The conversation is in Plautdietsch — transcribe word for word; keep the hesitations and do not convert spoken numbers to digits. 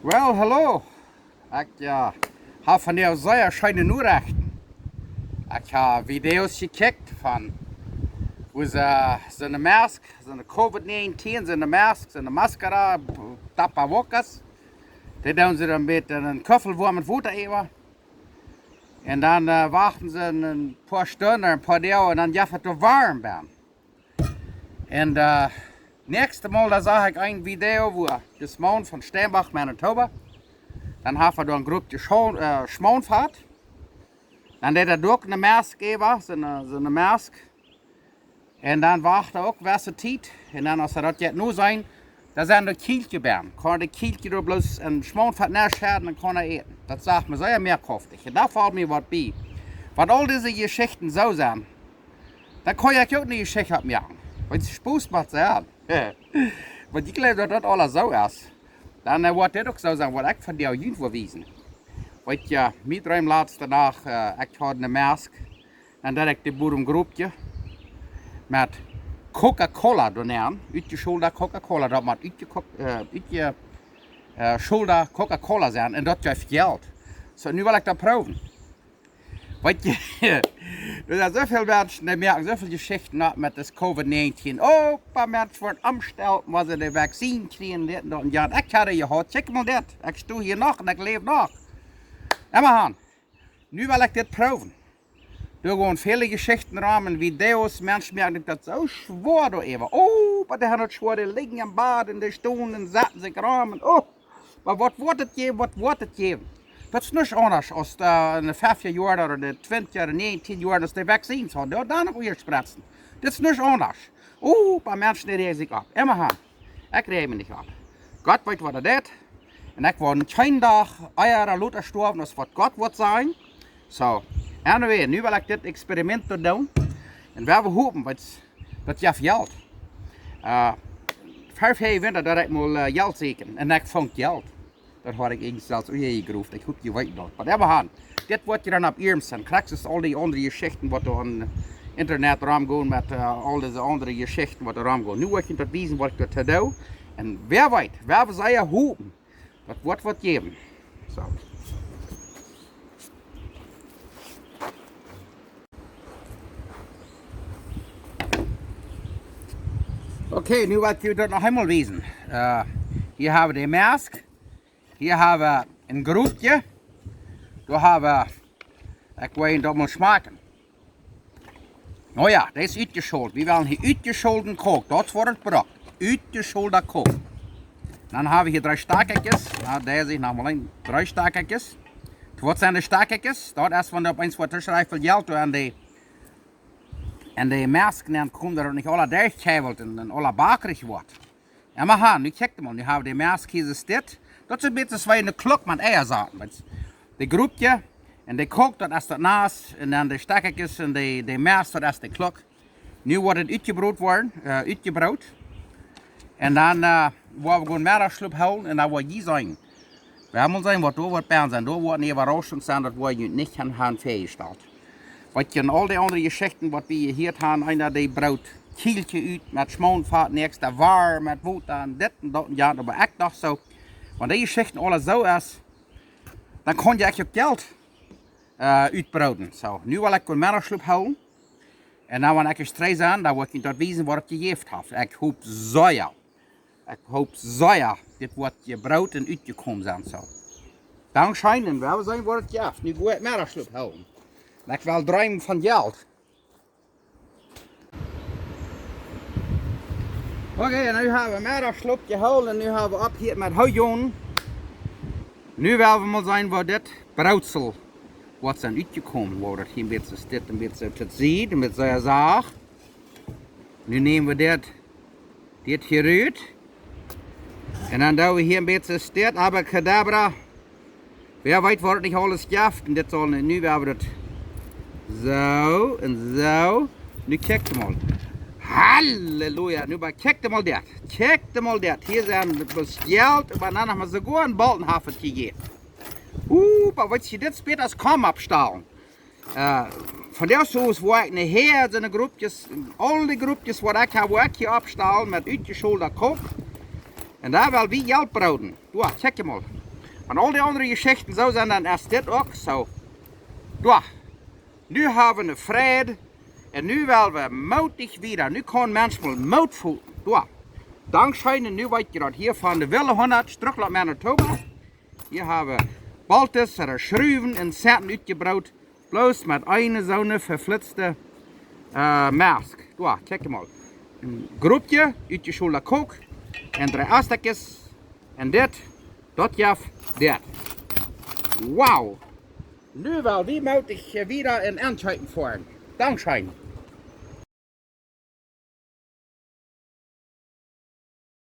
Well, hallo. Ekj, äh, hab vondoag sea scheene Norechten. Ekj hab Videos jekjikjt von, woo see, soone Mask, soone Covid nineteen, soone Mask, soone Maskara, Tapabocas. Dee doonen see dan met een Kuffel woamet Wota äwa. Un dan, äh, wachten see een poa Stunden, een poa Doag un dan jeft et doa Warm bie. Un, äh, näakjste Mol, doa sach ekj een Video, woo dis Maun von Steinbach, Manitoba, dan haft hee doa een Gruppje Schmo-, äh, Schmoonfat. Dan deed hee doa uk ne Mask äwa, soone, soone Mask. Un dan wacht hee uk wesse Tiet. Un dan, aus hee daut jeit no seenen, doa sent de Kjielkje bie. Kaun de Kjielkje doa bloos een Schmoonfat nenschedden un kaun hee äten. Daut sach mie sea moakjhauftich. Un doa foll mie waut bie. Wan aul dise Jeschichten soo sent, dan kaun ekj uk ne Jeschicht oppmoaken. Wan et Spos moakt, soo. Wan ekj jleew, daut daut aules soo es, dan, äh, woat dit uk soo sennen, waut ekj vondoag junt well wiesen. Weetst, mien Droom latste Nacht, äh, ekj haud ne Mask. Dan deed ekj de Bodem grof, jo, met Coca-Cola doa nenn, utjescholda Coca-Cola, daut mott utje-, äh, utje-, äh, scholda Coca-Cola sennen un daut jeft Jelt. Soo, nu well ekj daut proowen. Weetst, doa sent soo väl Menschen, dee moaken soo väl Jeschichten opp met dis Covid nineteen. Oh, poa Menschen woaren omjestallt, wan see de Vaccine kjrieen, dit un daut un jant. Ekj haud jeheat, kjikj mol dit. Ekj sto hia noch un ekj läw noch. Emma han. Nu well ekj dit proowen. Doa gonen väle Jeschichten rom un Videos, Menschen moaken daut soo schwoa doa äwa. Oh, oba dee han daut schwoa, dee lijen em Bad un dee stonen un saten sikj rom un, oh, oba waut woat et jäwen, waut woat et jäwen? Daut es nuscht aundasch aus, äh, en de fefticha Joaren ooda de twinticha ooda nientieen Joaren, aus dee Vaccines hauden, doa dan noch ea spretzen. Dit es nuscht aundasch. Oh, oba Menschen, dee räajen sikj opp. Emma han. Ekj räaj mie nich opp. Gott weet, waut hee deit. Un ekj woa kjeen Dach ea ooda lota stoawen aus waut Gott woat sajen. Soo, anyway, nu well ekj dit Experiment doa doonen. Un wie woaren hopen, waut daut jeft Jelt. Äh, ver väa Winta deed ekj mol, äh, Jelt sieekjen. Un ekj funk Jelt. Daut haud ekj eejentlich selfst uk jegroft. Ekj hop, jie weeten daut. Oba emma han. Dit woat jie dan opp Iernst seenen. Krakjt soo aus aul dee aundre Jeschichten, waut doa opp Internet romgonen met, äh, aul dise aundre Jeschichten, waut doa romgonen. Nu woa ekj junt daut wiesen, waut ekj doa doo. Un wäa weet, wäa woat sea hopen, daut woat waut jäwen. Soo. Okay, nu well ekj junt daut noch eemol wiesen. Äh, hia hab wie de Mask. Hia hab wie een Gruppje. Doa hab wie, ekj well daut mol schmakjen. Oh jo, dee es utjescholt. Wie wellen hia utjescholden Coke. Daut woat et brukt. Utjescholda Coke. Dan hab wie hia dree Stakjkjes. Na, dee seenen noch mol een. Dree Stakjkjes. Waut sent de Stakjkjes? Daut es, wan doa opp eemol waut too schrakjlich väl Jelt doa aun de, aun de Mask nenn kjemt, daut et nich aula derchkjeiwelt un, un aula bakrich woat. Emma han, nu kjikj mol, nu hab wie de Mask hia, es dit. Daut es een bät soo aus eene Kluck met Eia saten. Weetst, de Gruppje un de Coke, daut es daut Nass, un dan de Stakjkjes un de, de Mask, daut es de Kluck. Nu woat et utjebrot woaren, äh, utjebrot. Un dan, äh, woa wie gonen Meddachschlop hoolen un dan woa jie seenen. Wie woaren mol seenen, waut doa woat bie sennen. Doa woat eene Äwarauschunk sennen, daut woa jie nich han, han väajestalt. Waut jie en aul dee aundre Jeschichten, waut wie jehieet han, eena dee broot Kjielkje ut met Schmoonfat, näakjste woam met Wota un dit un daut un jant, oba ekj docht soo, wan dee Jeschichten aules soo es, dan kaun jie uk Jelt, äh, utbrooden. Soo, nu well ekj gonen Meddachschlop hoolen. Un dan, wan ekj es trigj sie, dan woa ekj junt daut wiesen, waut et jejäft haft. Ekj hop sea, ekj hop sea, dit woat jebrot un utjekomen sennen, soo. Dankscheen, un wie woaren seenen, waut et jeft. Nu go ekj Meddachschlop hoolen. Un ekj well dreemen von Jelt. Okay, nu hab wie Meddachschlop jehoolen un nu hab wie oppjehieet met Hoojonen. Nu well wie mol seenen, woo dit Brootsel woat sennen utjekomen, woo daut hia een bät es dit, een bät soo to sied, een bät soo sacht. Nu näm wie dit, dit hia rut. Un dan doo wie hia een bät es dit, abracadabra. Wäa weet, waut et nich aules jeft. Un dit saul nu, nu woa wie daut soo un soo. Nu kjikj mol. Halleluja. Nu oba kjikj mol dit. Kjikj mol dit. Hia sent bloos Jelt, oba dan noch mau soo goot een Bolten haft et jejäft. Oba weetst, dit es bäta aus Kom oppstalen. Äh, von dee Soos woa ekj nohäa soone Gruppjes, aul dee Gruppjes waut ekj hab, woa ekj hia oppstalen met utjescholda Coke. Un doa well wie Jelt brooden. Doa, kjikj mol. Wan aul dee aundre Jeschichten soo sent, dan es dit uk soo. Doa. Nu hab wie ne Freid. Un nu well wie mootich wieda. Nu kaun Mensch mol Moot foten. Doa. Dankscheen. Un nu weet jie daut hia von de Wille Hundat, Strucklaunt, Manitoba. Hia hab wie Boltes, Schruwen un Setten utjebroot. Bloos met eene soone veflitzte Mask. Doa, kjikj mol. Een Gruppje utjescholda Koak. Un dree Astakjes. Un dit, daut jeft dit. Wow. Nu well wie mootich wieda un enkjeepen foaren. Dankscheen.